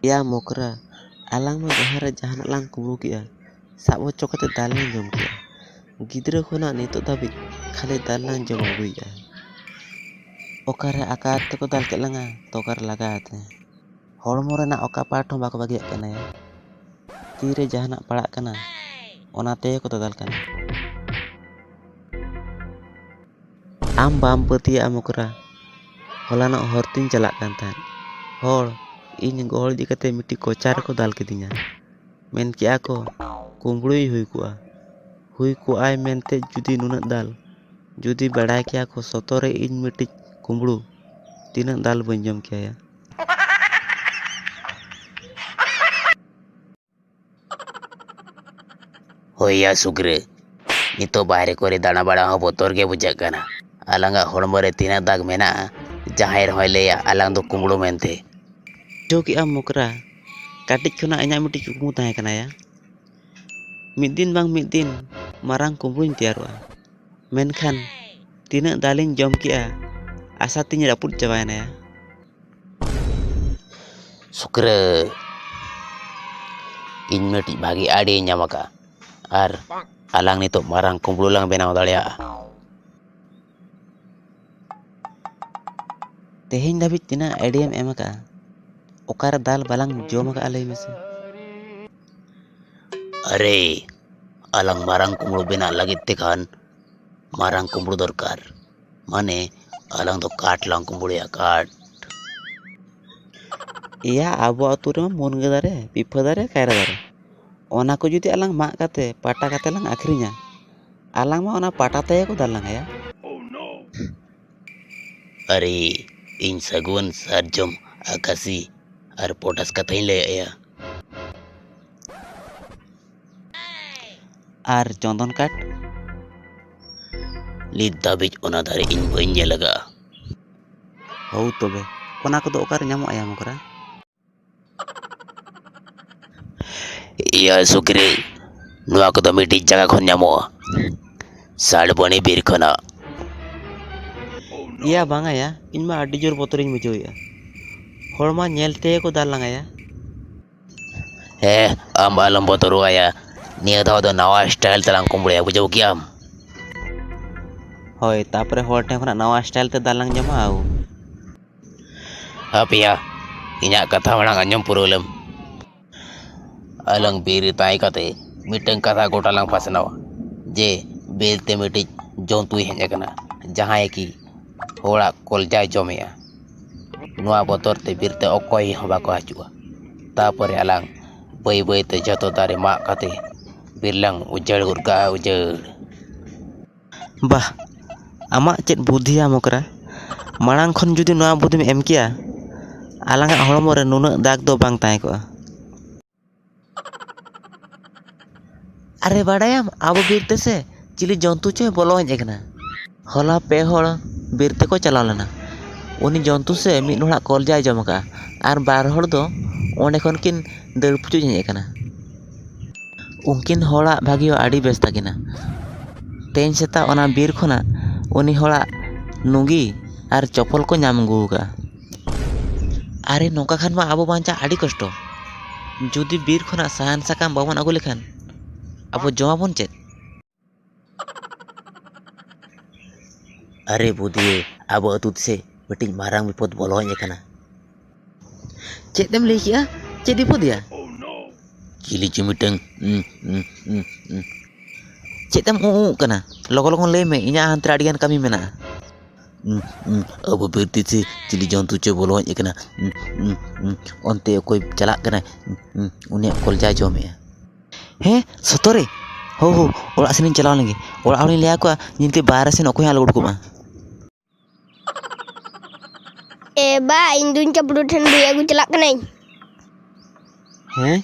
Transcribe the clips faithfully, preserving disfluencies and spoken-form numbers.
ᱮᱭᱟ ᱢᱚᱠᱨᱟ, ᱟᱞᱟᱝ ᱢᱟ ᱡᱟᱦᱟᱸ ᱨᱮ ᱡᱟᱦᱟᱱᱟᱜ ᱞᱟᱝ ᱠᱩᱢᱵᱽᱲᱩ ᱠᱮᱜᱼᱟ, ᱥᱟᱵ ᱦᱚᱪᱚ ᱠᱟᱛᱮ ᱫᱟᱞ ᱞᱟᱝ ᱡᱚᱢ ᱠᱮᱜᱼᱟ᱾ ᱜᱤᱫᱽᱨᱟᱹ ᱠᱷᱚᱱᱟᱜ ᱱᱤᱛᱚᱜ ᱫᱷᱟᱹᱵᱤᱡ ᱠᱷᱟᱹᱞᱤ ᱫᱟᱞ ᱞᱟᱝ ᱡᱚᱢ ᱟᱹᱜᱩᱭᱮᱜᱼᱟ᱾ ᱚᱠᱟᱨᱮ ᱟᱠᱟ ᱛᱮᱠᱚ ᱫᱟᱞ ᱠᱮᱫ ᱞᱟᱝᱟ, ᱛᱚ ᱚᱠᱟᱨᱮ ᱞᱟᱜᱟ ᱟᱛᱮ᱾ ᱦᱚᱲᱢᱚ ᱨᱮᱱᱟᱜ ᱚᱠᱟ ᱯᱟᱨᱴ ᱦᱚᱸ ᱵᱟᱠᱚ ᱵᱟᱹᱜᱤᱭᱟᱜ ᱠᱟᱱᱟ ᱭᱟ᱾ ᱛᱤᱨᱮ ᱡᱟᱦᱟᱱᱟᱜ ᱯᱟᱲᱟᱜ ᱠᱟᱱᱟ, ᱚᱱᱟ ᱛᱮᱜᱮ ᱠᱚ ᱫᱟᱫᱟᱞ ᱠᱟᱱᱟ᱾ ᱟᱢ ᱵᱟᱢ ᱯᱟᱹᱛᱭᱟᱹᱜᱼᱟ ᱢᱚᱠᱨᱟ, ᱦᱚᱞᱟᱱᱚᱜ ᱦᱚᱨ ᱛᱤᱧ ᱪᱟᱞᱟᱜ ᱠᱟᱱ ᱛᱟᱦᱮᱸᱫ᱾ ᱦᱚᱲ ᱤᱧ ᱜᱚᱦᱚᱲ ᱤᱫᱤ ᱠᱟᱛᱮ ᱢᱤᱫᱴᱤᱡ ᱠᱚᱪᱟ ᱨᱮᱠᱚ ᱫᱟᱞ ᱠᱤᱫᱤᱧᱟ᱾ ᱢᱮᱱ ᱠᱮᱜᱼᱟ ᱠᱚ, ᱠᱩᱢᱵᱽᱲᱩᱭ ᱦᱩᱭ ᱠᱚᱜᱼᱟ᱾ ᱦᱩᱭ ᱠᱚᱜᱼᱟᱭ ᱢᱮᱱᱛᱮ ᱡᱩᱫᱤ ᱱᱩᱱᱟᱹᱜ ᱫᱟᱞ, ᱡᱩᱫᱤ ᱵᱟᱲᱟᱭ ᱠᱮᱭᱟ ᱠᱚ ᱥᱚᱛᱚ ᱨᱮ ᱤᱧ ᱢᱤᱫᱴᱤᱡ ᱠᱩᱢᱵᱽᱲᱩ, ᱛᱤᱱᱟᱹᱜ ᱫᱟᱞ ᱵᱟᱹᱧ ᱡᱚᱢ ᱠᱮᱭᱟ᱾ ᱦᱳᱭ ᱭᱟ ᱥᱩᱠᱨᱤ, ᱱᱤᱛᱚᱜ ᱵᱟᱦᱨᱮ ᱠᱚᱨᱮ ᱫᱟᱬᱟ ᱵᱟᱲᱟ ᱦᱚᱸ ᱵᱚᱛᱚᱨ ᱜᱮ ᱵᱩᱡᱷᱟᱹᱜ ᱠᱟᱱᱟ᱾ ᱟᱞᱟᱝᱟᱜ ᱦᱚᱲᱢᱚ ᱨᱮ ᱛᱤᱱᱟᱹᱜ ᱫᱟᱜᱽ ᱢᱮᱱᱟᱜᱼᱟ, ᱡᱟᱦᱟᱸᱭ ᱨᱮᱦᱚᱸᱭ ᱞᱟᱹᱭᱟ ᱟᱞᱟᱝ ᱫᱚ ᱠᱩᱢᱵᱽᱲᱩ ᱢᱮᱱᱛᱮ᱾ ᱵᱩᱡᱷᱟᱹᱣ ᱠᱮᱜᱼᱟᱢ ᱢᱚᱠᱨᱟ, ᱠᱟᱹᱴᱤᱡ ᱠᱷᱚᱱᱟᱜ ᱤᱧᱟᱹᱜ ᱢᱤᱫᱴᱤᱡ ᱠᱩᱠᱢᱩ ᱛᱟᱦᱮᱸ ᱠᱟᱱᱟ ᱭᱟ, ᱢᱤᱫ ᱫᱤᱱ ᱵᱟᱝ ᱢᱤᱫ ᱫᱤᱱ ᱢᱟᱨᱟᱝ ᱠᱩᱢᱵᱽᱲᱩᱧ ᱛᱮᱭᱟᱨᱚᱜᱼᱟ᱾ ᱢᱮᱱᱠᱷᱟᱱ ᱛᱤᱱᱟᱹᱜ ᱫᱟᱞᱤᱧ ᱡᱚᱢ ᱠᱮᱜᱼᱟ, ᱟᱥᱟ ᱛᱤᱧ ᱨᱟᱹᱯᱩᱫ ᱪᱟᱵᱟᱭᱮᱱᱟ ᱭᱟ᱾ ᱥᱩᱠᱨᱟᱹ, ᱤᱧ ᱢᱤᱫᱴᱤᱡ ᱵᱷᱟᱜᱮ ᱟᱭᱰᱤᱭᱟᱧ ᱧᱟᱢ ᱟᱠᱟᱫᱼᱟ, ᱟᱨ ᱟᱞᱟᱝ ᱱᱤᱛᱚᱜ ᱢᱟᱨᱟᱝ ᱠᱩᱢᱵᱽᱲᱩ ᱞᱟᱝ ᱵᱮᱱᱟᱣ ᱫᱟᱲᱮᱭᱟᱜᱼᱟ᱾ ᱛᱮᱦᱮᱧ ᱫᱷᱟᱹᱵᱤᱡ ᱛᱤᱱᱟᱹᱜ ᱟᱭᱰᱤᱭᱟᱢ ᱮᱢ ᱟᱠᱟᱫᱼᱟ, ᱚᱠᱟᱨᱮ ᱫᱟᱞ ᱵᱟᱞᱟᱝ ᱡᱚᱢ ᱟᱠᱟᱫᱼᱟ, ᱞᱟᱹᱭ ᱢᱮᱥᱮ? ᱟᱨᱮ, ᱟᱞᱟᱝ ᱢᱟᱨᱟᱝ ᱠᱩᱢᱵᱽᱲᱩ ᱵᱮᱱᱟᱜ ᱞᱟᱹᱜᱤᱫ ᱛᱮᱠᱷᱟᱱ ᱢᱟᱨᱟᱝ ᱠᱩᱢᱵᱽᱲᱩ ᱫᱚᱨᱠᱟᱨ, ᱢᱟᱱᱮ ᱟᱞᱟᱝ ᱫᱚ ᱠᱟᱴ ᱞᱟᱝ ᱠᱩᱢᱵᱽᱲᱩᱭᱟ, ᱠᱟᱴ᱾ ᱮᱭᱟ, ᱟᱵᱚ ᱟᱹᱛᱩ ᱨᱮᱢᱟ ᱢᱩᱱᱜᱟᱹ ᱫᱟᱨᱮ, ᱯᱤᱯᱷᱟᱹ ᱫᱟᱨᱮ, ᱠᱟᱭᱨᱟ ᱫᱟᱨᱮ, ᱚᱱᱟ ᱠᱚ ᱡᱩᱫᱤ ᱟᱞᱟᱝ ᱢᱟᱜ ᱠᱟᱛᱮ ᱯᱟᱴᱟ ᱠᱟᱛᱮ ᱞᱟᱝ ᱟᱹᱠᱷᱨᱤᱧᱟ, ᱟᱞᱟᱝ ᱢᱟ ᱚᱱᱟ ᱯᱟᱴᱟ ᱛᱮᱜᱮ ᱠᱚ ᱫᱟᱞ ᱞᱟᱝᱟᱭᱟ᱾ ᱟᱨᱮ, ᱤᱧ ᱥᱟᱹᱜᱩᱣᱟᱹᱱ ᱥᱟᱨᱡᱚᱢ, ᱟᱠᱟᱥᱤ ᱟᱨ ᱯᱚᱴᱟᱥ ᱠᱟᱛᱷᱟᱧ ᱞᱟᱹᱭ ᱟᱭᱟ᱾ ᱟᱨ ᱪᱚᱸᱫᱚᱱ ᱠᱟᱴ? ᱱᱤᱛ ᱫᱷᱟᱹᱵᱤᱡ ᱚᱱᱟ ᱫᱟᱨᱮ ᱤᱧ ᱵᱟᱹᱧ ᱧᱮᱞ ᱟᱠᱟᱫᱼᱟ᱾ ᱦᱳ ᱛᱚᱵᱮ, ᱚᱱᱟ ᱠᱚᱫᱚ ᱚᱠᱟᱨᱮ ᱧᱟᱢᱚᱜᱼᱟ ᱭᱟ ᱢᱚᱠᱨᱟ? ᱤᱭᱟᱹ ᱥᱩᱠᱨᱤ, ᱱᱚᱣᱟ ᱠᱚᱫᱚ ᱢᱤᱫᱴᱤᱡ ᱡᱟᱭᱜᱟ ᱠᱷᱚᱱ ᱧᱟᱢᱚᱜᱼᱟ, ᱥᱟᱲᱵᱚᱱᱤ ᱵᱤᱨ ᱠᱷᱚᱱᱟᱜ᱾ ᱤᱭᱟ ᱵᱟᱝᱟ ᱭᱟ, ᱤᱧ ᱢᱟ ᱟᱹᱰᱤ ᱡᱳᱨ ᱵᱚᱛᱚᱨᱤᱧ ᱵᱩᱡᱷᱟᱹᱣᱮᱫᱼᱟ᱾ ᱦᱚᱲ ᱢᱟ ᱧᱮᱞ ᱛᱮᱜᱮ ᱠᱚ ᱫᱟᱞ ᱞᱟᱸᱜᱟᱭᱟ᱾ ᱦᱮᱸ, ᱟᱢ ᱟᱞᱚᱢ ᱵᱚᱛᱚᱨᱚᱜᱼᱟ ᱭᱟ᱾ ᱱᱤᱭᱟᱹ ᱫᱷᱟᱣ ᱫᱚ ᱱᱟᱣᱟ style ᱛᱮᱞᱟᱝ ᱠᱩᱢᱵᱽᱲᱩᱭᱟ, ᱵᱩᱡᱷᱟᱹᱣ ᱠᱮᱜᱼᱟᱢ? ᱦᱳᱭ, ᱛᱟᱯᱚᱨᱮ ᱦᱚᱲ ᱴᱷᱮᱱ ᱠᱷᱚᱱᱟᱜ ᱱᱟᱣᱟ style ᱛᱮ ᱫᱟᱞ ᱞᱟᱝ ᱡᱚᱢᱟ᱾ ᱟᱣ᱾ ᱦᱟᱯᱮᱭᱟ, ᱤᱧᱟᱹᱜ ᱠᱟᱛᱷᱟ ᱢᱟᱲᱟᱝ ᱟᱸᱡᱚᱢ ᱯᱩᱨᱟᱹᱣ ᱞᱮᱢ᱾ ᱟᱞᱟᱝ ᱵᱤᱨ ᱨᱮ ᱛᱟᱦᱮᱸ ᱠᱟᱛᱮ ᱢᱤᱫᱴᱟᱝ ᱠᱟᱛᱷᱟ ᱜᱚᱴᱟ ᱞᱟᱝ ᱯᱟᱥᱱᱟᱣᱟ ᱡᱮ ᱵᱤᱨ ᱛᱮ ᱢᱤᱫᱴᱤᱡ ᱡᱚᱱᱛᱩᱭ ᱦᱮᱡ ᱟᱠᱟᱱᱟ, ᱡᱟᱦᱟᱸᱭ ᱠᱤ ᱦᱚᱲᱟᱜ ᱠᱚᱞᱡᱟᱭ ᱡᱚᱢᱮᱜᱼᱟ᱾ ᱱᱚᱣᱟ ᱵᱚᱛᱚᱨ ᱛᱮ ᱵᱤᱨ ᱛᱮ ᱚᱠᱚᱭ ᱦᱚᱸ ᱵᱟᱠᱚ ᱦᱤᱡᱩᱜᱼᱟ᱾ ᱛᱟᱯᱚᱨᱮ ᱟᱞᱟᱝ ᱵᱟᱹᱭ ᱵᱟᱹᱭ ᱛᱮ ᱡᱚᱛᱚ ᱫᱟᱨᱮ ᱢᱟᱜ ᱠᱟᱛᱮ ᱵᱤᱨ ᱞᱟᱝ ᱩᱡᱟᱹᱲ ᱜᱚᱫ ᱠᱟᱜᱼᱟ, ᱩᱡᱟᱹᱲ᱾ ᱵᱟᱦ, ᱟᱢᱟᱜ ᱪᱮᱫ ᱵᱩᱫᱽᱫᱷᱤᱭᱟ ᱢᱚᱠᱨᱟ? ᱢᱟᱲᱟᱝ ᱠᱷᱚᱱ ᱡᱩᱫᱤ ᱱᱚᱣᱟ ᱵᱩᱫᱽᱫᱷᱤᱢ ᱮᱢ ᱠᱮᱭᱟ, ᱟᱞᱟᱝᱟᱜ ᱦᱚᱲᱢᱚ ᱨᱮ ᱱᱩᱱᱟᱹᱜ ᱫᱟᱜᱽ ᱫᱚ ᱵᱟᱝ ᱛᱟᱦᱮᱸ ᱠᱚᱜᱼᱟ᱾ ᱟᱨᱮ ᱵᱟᱰᱟᱭᱟᱢ, ᱟᱵᱚ ᱵᱤᱨ ᱛᱮᱥᱮ ᱪᱤᱞᱤ ᱡᱚᱱᱛᱩ ᱪᱚᱭ ᱵᱚᱞᱚ ᱦᱮᱡ ᱟᱠᱟᱱᱟ᱾ ᱦᱚᱞᱟ ᱯᱮ ᱦᱚᱲ ᱵᱤᱨ ᱛᱮᱠᱚ ᱪᱟᱞᱟᱣ ᱞᱮᱱᱟ᱾ ᱩᱱᱤ ᱡᱚᱱᱛᱩ ᱥᱮ ᱢᱤᱫ ᱦᱚᱲᱟᱜ ᱠᱚᱞᱡᱟᱭ ᱡᱚᱢ ᱟᱠᱟᱫᱼᱟ, ᱟᱨ ᱵᱟᱨ ᱦᱚᱲ ᱫᱚ ᱚᱸᱰᱮ ᱠᱷᱚᱱ ᱠᱤᱱ ᱫᱟᱹᱲ ᱯᱩᱪᱩᱡ ᱦᱮᱡ ᱟᱠᱟᱱᱟ᱾ ᱩᱱᱠᱤᱱ ᱦᱚᱲᱟᱜ ᱵᱷᱟᱹᱜᱤ ᱦᱚᱸ ᱟᱹᱰᱤ ᱵᱮᱥ ᱛᱟᱹᱠᱤᱱᱟ᱾ ᱛᱮᱦᱮᱧ ᱥᱮᱛᱟᱜ ᱚᱱᱟ ᱵᱤᱨ ᱠᱷᱚᱱᱟᱜ ᱩᱱᱤ ᱦᱚᱲᱟᱜ ᱞᱩᱸᱜᱤ ᱟᱨ ᱪᱚᱯᱚᱞ ᱠᱚ ᱧᱟᱢ ᱟᱹᱜᱩ ᱟᱠᱟᱫᱼᱟ᱾ ᱟᱨᱮ, ᱱᱚᱝᱠᱟ ᱠᱷᱟᱱ ᱢᱟ ᱟᱵᱚ ᱵᱟᱧᱪᱟᱜ ᱟᱹᱰᱤ ᱠᱚᱥᱴᱚ᱾ ᱡᱩᱫᱤ ᱵᱤᱨ ᱠᱷᱚᱱᱟᱜ ᱥᱟᱦᱟᱱ ᱥᱟᱠᱟᱢ ᱵᱟᱵᱚᱱ ᱟᱹᱜᱩ ᱞᱮᱠᱷᱟᱱ, ᱟᱵᱚ ᱡᱚᱢᱟᱵᱚᱱ ᱪᱮᱫ? ᱟᱨᱮ ᱵᱩᱫᱷᱤᱭᱟᱹ, ᱟᱵᱚ ᱟᱹᱛᱩ ᱛᱮᱥᱮ ᱢᱤᱫᱴᱤᱡ ᱢᱟᱨᱟᱝ ᱵᱤᱯᱚᱫ ᱵᱚᱞᱚ ᱦᱮᱡ ᱟᱠᱟᱱᱟ᱾ ᱪᱮᱫ ᱮᱢ ᱞᱟᱹᱭ ᱠᱮᱜᱼᱟ? ᱪᱮᱫ ᱵᱤᱯᱚᱫ ᱭᱟ? ᱪᱤᱞᱤ ᱪᱚ ᱢᱤᱫᱴᱟᱝ, ᱩᱸ, ᱩᱸ, ᱩᱸ, ᱩᱸ᱾ ᱪᱮᱫ ᱮᱢ ᱩᱸ ᱩᱸᱜ ᱠᱟᱱᱟ? ᱞᱚᱜᱚ ᱞᱚᱜᱚᱱ ᱞᱟᱹᱭ ᱢᱮ, ᱤᱧᱟᱹᱜ ᱦᱟᱱᱛᱮ ᱨᱮ ᱟᱹᱰᱤᱜᱟᱱ ᱠᱟᱹᱢᱤ ᱢᱮᱱᱟᱜᱼᱟ᱾ ᱩᱸ, ᱩᱸ, ᱟᱵᱚ ᱵᱤᱨ ᱛᱮ ᱪᱤ-, ᱪᱤᱞᱤ ᱡᱚᱱᱛᱩ ᱪᱚᱭ ᱵᱚᱞᱚ ᱦᱮᱡ ᱟᱠᱟᱱᱟ᱾ ᱩᱸ, ᱩᱸ, ᱩᱸ, ᱚᱱᱛᱮ ᱚᱠᱚᱭ ᱪᱟᱞᱟᱜ ᱠᱟᱱᱟᱭ? ᱩᱸ, ᱩᱸ, ᱩᱱᱤᱭᱟᱜ ᱠᱚᱞᱡᱟᱭ ᱡᱚᱢᱮᱜᱼᱟ᱾ ᱦᱮᱸ, ᱥᱚᱛᱚ ᱨᱮ? ᱦᱳ, ᱦᱳ, ᱚᱲᱟᱜ ᱥᱮᱱᱤᱧ ᱪᱟᱞᱟᱣ ᱞᱮᱱᱜᱮ᱾ ᱚᱲᱟᱜ ᱦᱚᱲᱤᱧ ᱞᱟᱹᱭ ᱟᱠᱚᱣᱟ, ᱧᱤᱫᱟᱹ ᱵᱟᱦᱨᱮ ᱥᱮᱱ ᱚᱠᱚᱭ ᱦᱚᱸ ᱟᱞᱚ ᱠᱚ ᱩᱰᱩᱠᱚᱜ ᱢᱟ᱾ ᱮ ᱵᱟ, ᱤᱧ ᱫᱩᱧ ᱪᱟᱯᱲᱩ ᱴᱷᱮᱱ ᱵᱤᱨ ᱟᱹᱜᱩ ᱪᱟᱞᱟᱜ ᱠᱟᱹᱱᱟᱹᱧ᱾ ᱦᱮᱸ,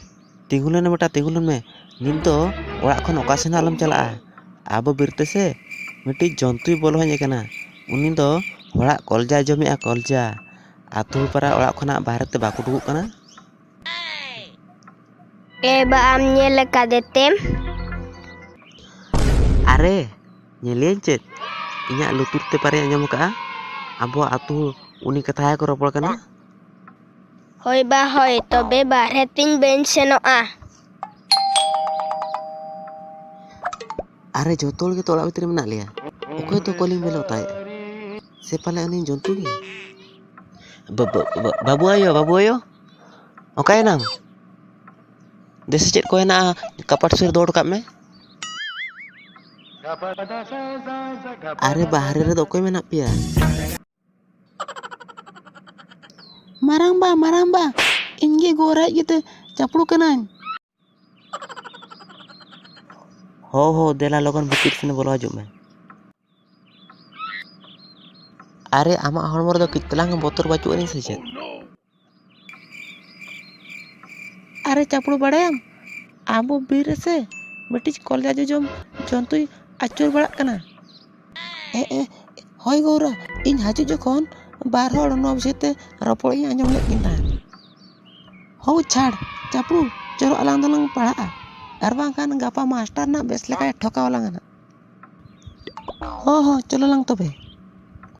ᱛᱤᱸᱜᱩ ᱞᱮᱱ ᱢᱮ ᱵᱮᱴᱟ, ᱛᱤᱸᱜᱩ ᱞᱮᱱ ᱢᱮ᱾ ᱱᱤᱛ ᱫᱚ ᱚᱲᱟᱜ ᱠᱷᱚᱱ ᱚᱠᱟ ᱥᱮᱱ ᱦᱚᱸ ᱟᱞᱚᱢ ᱪᱟᱞᱟᱜᱼᱟ᱾ ᱟᱵᱚ ᱵᱤᱨ ᱛᱮᱥᱮ ᱢᱤᱫᱴᱤᱡ ᱡᱚᱱᱛᱩᱭ ᱵᱚᱞᱚ ᱦᱮᱡ ᱟᱠᱟᱱᱟ᱾ ᱩᱱᱤ ᱫᱚ ᱦᱚᱲᱟᱜ ᱠᱚᱞᱡᱟᱭ ᱡᱚᱢᱮᱜᱼᱟ, ᱠᱚᱞᱡᱟ᱾ ᱟᱹᱛᱩ ᱯᱟᱲᱟ ᱚᱲᱟᱜ ᱠᱷᱚᱱᱟᱜ ᱵᱟᱦᱨᱮ ᱛᱮ ᱵᱟᱠᱚ ᱩᱰᱩᱠᱚᱜ ᱠᱟᱱᱟ᱾ ᱮ ᱵᱟ, ᱟᱢ ᱧᱮᱞ ᱟᱠᱟᱫᱮ ᱛᱮᱢ? ᱟᱨᱮ, ᱧᱮᱞᱮᱭᱟᱹᱧ ᱪᱮᱫ? ᱤᱧᱟᱹᱜ ᱞᱩᱛᱩᱨ ᱛᱮ ᱯᱟᱨᱮ ᱟᱸᱡᱚᱢ ᱟᱠᱟᱫᱼᱟ᱾ ᱟᱵᱚᱣᱟᱜ ᱟᱹᱛᱩ ᱩᱱᱤ ᱠᱟᱛᱷᱟ ᱜᱮᱠᱚ ᱨᱚᱯᱚᱲ ᱠᱟᱱᱟ᱾ ᱦᱳᱭ ᱵᱟ ᱦᱳᱭ, ᱛᱚᱵᱮ ᱵᱟᱨᱦᱮ ᱛᱤᱧ ᱵᱟᱹᱧ ᱥᱮᱱᱚᱜᱼᱟ᱾ ᱟᱨᱮ, ᱡᱚᱛᱚ ᱦᱚᱲ ᱜᱮᱛᱚ ᱚᱲᱟᱜ ᱵᱷᱤᱛᱨᱤ ᱨᱮ ᱢᱮᱱᱟᱜ ᱞᱮᱭᱟ᱾ ᱚᱠᱚᱭ ᱫᱚ ᱠᱚᱞᱤᱝ ᱵᱮᱞ ᱚᱛᱟᱭᱮᱫ? ᱥᱮ ᱯᱟᱞᱮ ᱩᱱᱤ ᱡᱚᱱᱛᱩ ᱜᱮ? ᱵᱟ-, ᱵᱟ-, ᱵᱟ-, ᱵᱟᱹᱵᱩ ᱟᱭᱳ, ᱵᱟᱹᱵᱩ ᱟᱭᱳ, ᱚᱠᱟᱭᱮᱱᱟᱢ? ᱫᱮᱥᱤ ᱪᱮᱫ ᱠᱚ ᱦᱮᱱᱟᱜᱼᱟ, ᱠᱟᱯᱟᱴ ᱥᱩᱨ ᱫᱚᱦᱚ ᱦᱚᱴᱚ ᱠᱟᱜ ᱢᱮ᱾ ᱟᱨᱮ, ᱵᱟᱦᱨᱮ ᱨᱮᱫᱚ ᱚᱠᱚᱭ ᱢᱮᱱᱟᱜ ᱯᱮᱭᱟ? ᱢᱟᱨᱟᱝᱵᱟ, ᱢᱟᱨᱟᱝᱵᱟ, ᱤᱧ ᱜᱮ ᱜᱳᱨᱟᱭᱤᱡ ᱜᱤᱫᱟᱹ ᱪᱟᱯᱲᱩ ᱠᱟᱹᱱᱟᱹᱧ᱾ ᱦᱚ, ᱦᱚ, ᱫᱮᱞᱟ ᱞᱚᱜᱚᱱ ᱵᱷᱤᱛᱤᱨ ᱥᱮᱱ ᱵᱚᱞᱚ ᱦᱤᱡᱩᱜ ᱢᱮ᱾ ᱟᱨᱮ, ᱟᱢᱟᱜ ᱦᱚᱲᱢᱚ ᱨᱮᱫᱚ ᱠᱟᱹᱡ ᱛᱟᱞᱟᱝ ᱦᱚᱸ ᱵᱚᱛᱚᱨ ᱵᱟᱹᱪᱩᱜ ᱟᱹᱱᱤᱡ ᱥᱮ ᱪᱮᱫ? ᱟᱨᱮ ᱪᱟᱯᱲᱩ, ᱵᱟᱲᱟᱭᱟᱢ, ᱟᱵᱚ ᱵᱤᱨ ᱨᱮᱥᱮ ᱢᱤᱫᱴᱤᱡ ᱠᱚᱞᱡᱟ ᱡᱚᱡᱚᱢ ᱡᱚᱱᱛᱩᱭ ᱟᱹᱪᱩᱨ ᱵᱟᱲᱟᱜ ᱠᱟᱱᱟ᱾ ᱮ, ᱮ, ᱦᱳᱭ ᱜᱳᱣᱨᱟ, ᱤᱧ ᱦᱤᱡᱩᱜ ᱡᱚᱠᱷᱚᱱ ᱵᱟᱨ ᱦᱚᱲ ᱱᱚᱣᱟ ᱵᱤᱥᱚᱭ ᱛᱮ ᱨᱚᱯᱚᱲ ᱤᱧ ᱟᱸᱡᱚᱢ ᱞᱮᱫ ᱠᱤᱱ ᱛᱟᱦᱮᱸᱫ᱾ ᱦᱳ ᱪᱷᱟᱲ, ᱪᱟᱯᱲᱩ, ᱪᱚᱞᱚ ᱟᱞᱟᱝ ᱫᱚᱞᱟᱝ ᱯᱟᱲᱦᱟᱜᱼᱟ, ᱟᱨ ᱵᱟᱝᱠᱷᱟᱱ ᱜᱟᱯᱟ ᱢᱟᱥᱴᱟᱨ ᱱᱟᱜ ᱵᱮᱥ ᱞᱮᱠᱟᱭ ᱴᱷᱚᱠᱟᱣ ᱟᱞᱟᱝᱟ ᱱᱟᱜ᱾ ᱦᱚᱸ, ᱦᱚᱸ, ᱪᱚᱞᱚ ᱞᱟᱝ ᱛᱚᱵᱮ᱾